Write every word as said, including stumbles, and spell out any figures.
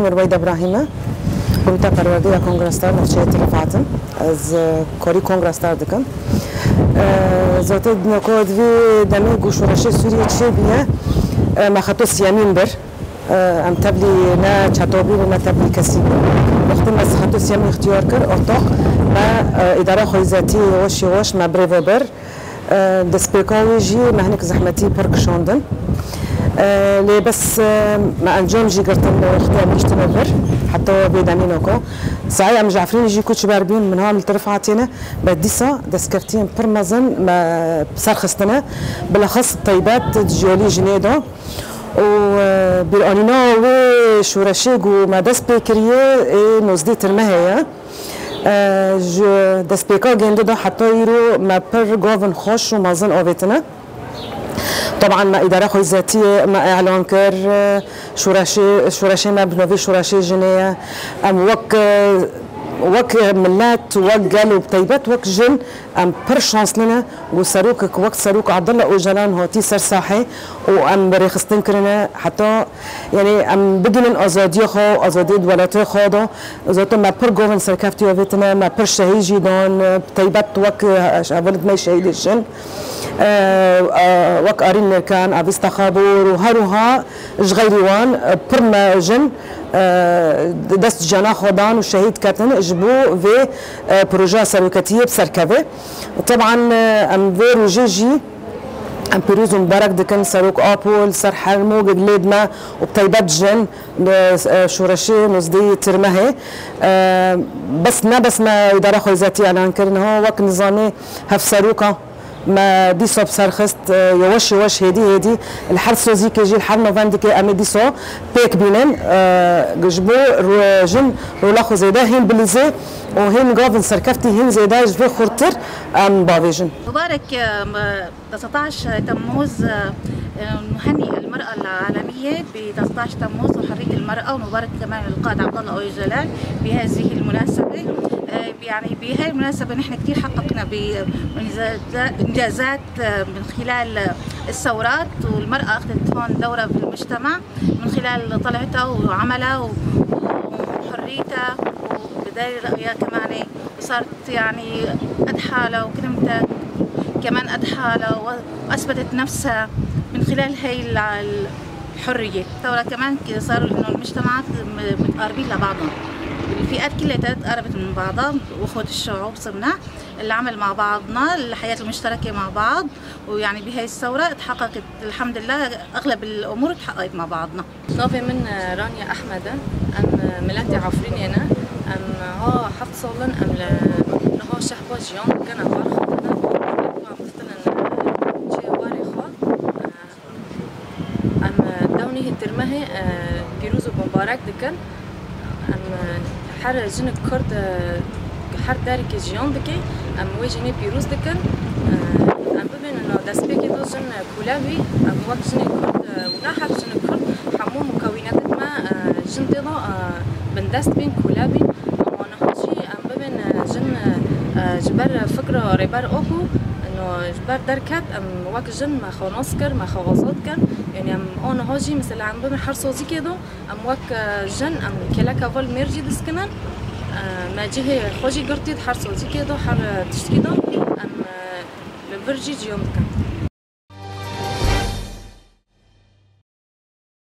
Weyda Brahîm e. Komîta Perwerdê ya Kongra Star navçeyê Tirifat in. Ez, e, karî Kongra Star dikim. E, zaten di naka di vê demê ku şoreşê Sûriyê çêbûye, e, me xeto siyemîn bir. E, em tevlî ne çetobî bû, ne tevlî kesî bû. Wextê me xeto siyemîn îxtiyar kir, ortaq me, e, îdara xwezîyetî yavaş yavaş me birêve bir. E, destpêka wê jî me hinek zehmetî pir kişandin. E, lê bes, e, me encam jî girtin li wextê em gihiştine vir, heta vê demî naka. Saê em ji Efrînê jî koç ber bûn, min ha em li Tirifat têne, be dîsa destkeftiyên pir mezin me bi ser xistine, bilexis taybet di ciyalî jinê de. Û, e, bîranîna wê şoreşê ku me dest pê kiriye, ê nozdeh Tirmehê ye. E, ji destpêka gêndî de heta îro me pir govin xweş û mezin avêtine. Teban me îdara xwezîyetiyê me îlan kir, e, şoreşê, şoreşê me bi navê Şoreşê Jinê ye. Em wek, e, wek milet, wek gel û bi taybet wek jin, em pir şansli ne ku serokek wek Serok Abdullah Ocalan hatî ser sahê û em bi rêxistin kirine heta, yanî, em bigihînin azadiya xwe, azadiyê di welatê xwe de. Zaten me pir govin serkeftî avêtine, me pir şehîd jî dan, bi taybet wek, e, hevalên me şehîdê jin, e, e, wek Arîn Nêrkan, Avîsta Xabor û her wiha ji xeyrî wan, e, pir me jin, e, dest cana xwe dan û şehîd ketin ji bo vê, e, projeya seroketiyê bi ser keve. Teban, e, em vê rojê jî em pîroz û mubarek dikin Serok Apo li ser her mogek lê dime û bi taybet jin li, e, şoreşê nozdehê Tirmehê. E, bes ne bes me îdara xwezîyetî îlan kir, niha wek nizamê hevseroka me dîsa bi ser xist, e, yeweş yeweş, hêdî hêdî li her sozîkê jî, li her navendikê em ê dîsa pêk bînin, e, ji bo ro-, jin rola xwe zêde hîn bilîzê û hîn gavin serkeftî hîn zêde ji vê xurtir em bavêjin. مبارك، آه، م-، تسعتاش تموز، آه، نهنئ المرأة العالمية ب تسعتاش تموز وحرية المرأة، ومبارك كمان للقائد عبد الله أوجلان بهذه المناسبة. آه، يعني بهاي المناسبة نحن كتير حققنا بإنجازات، إنجازات، آه، من خلال الثورات، والمرأة أخذت هون دورها في المجتمع من خلال طلعتها وعملها و-، وحريتها، وبداية رأيها كمان وصارت يعني قد حالها وكلمتها كمان قد حالها و-، وأثبتت نفسها من خلال هاي ال-، الحرية. الثورة كمان ك-، صاروا إنه المجتمعات م-، متقاربين لبعضهم، الفئات كلها تقربت من بعضها، وأخوة الشعوب صرنا العمل مع بعضنا، الحياة المشتركة مع بعض، ويعني بهاي الثورة تحققت الحمد لله أغلب الأمور تحققت مع بعضنا. Navê min, e, Raniye Ehmed e. Em, e, miletê Efrînê ne. Em, e, ha heft sal in em li niha şehba jiyan dikin, em berxwedine. Em xistine, e, çê warê xwe. E, em, e, dewnî Tirmehê, e, pîroz û mubarek dikin. Em, e, her jinik Kurd, e, her derekê jiyan dike, em wê jinê pîroz dikin. E, em bibînin destpêkê de jin, e, kule bî, em wek jinê Kurd, e, û ne her jinik Kurd, hemû mukewînetên me, e, jin tê de, e, bindest bîn, kule bîn. Ama niha jî em bibin, e, jin, e, e, ji ber fikra Rêber Apo, no, ji ber derket, em wek jin me xwe nas kir, me xwe azad kir. Yanî em aniha jî, mesela em bibin her sazîkê de, em wek, e, jin, em kêleka val mêr jî diskinin. E, me cihê xwe jî girtî di her sazîkê de, her, e, tiştkî de. Em, e, li vir jî ciyan dikin.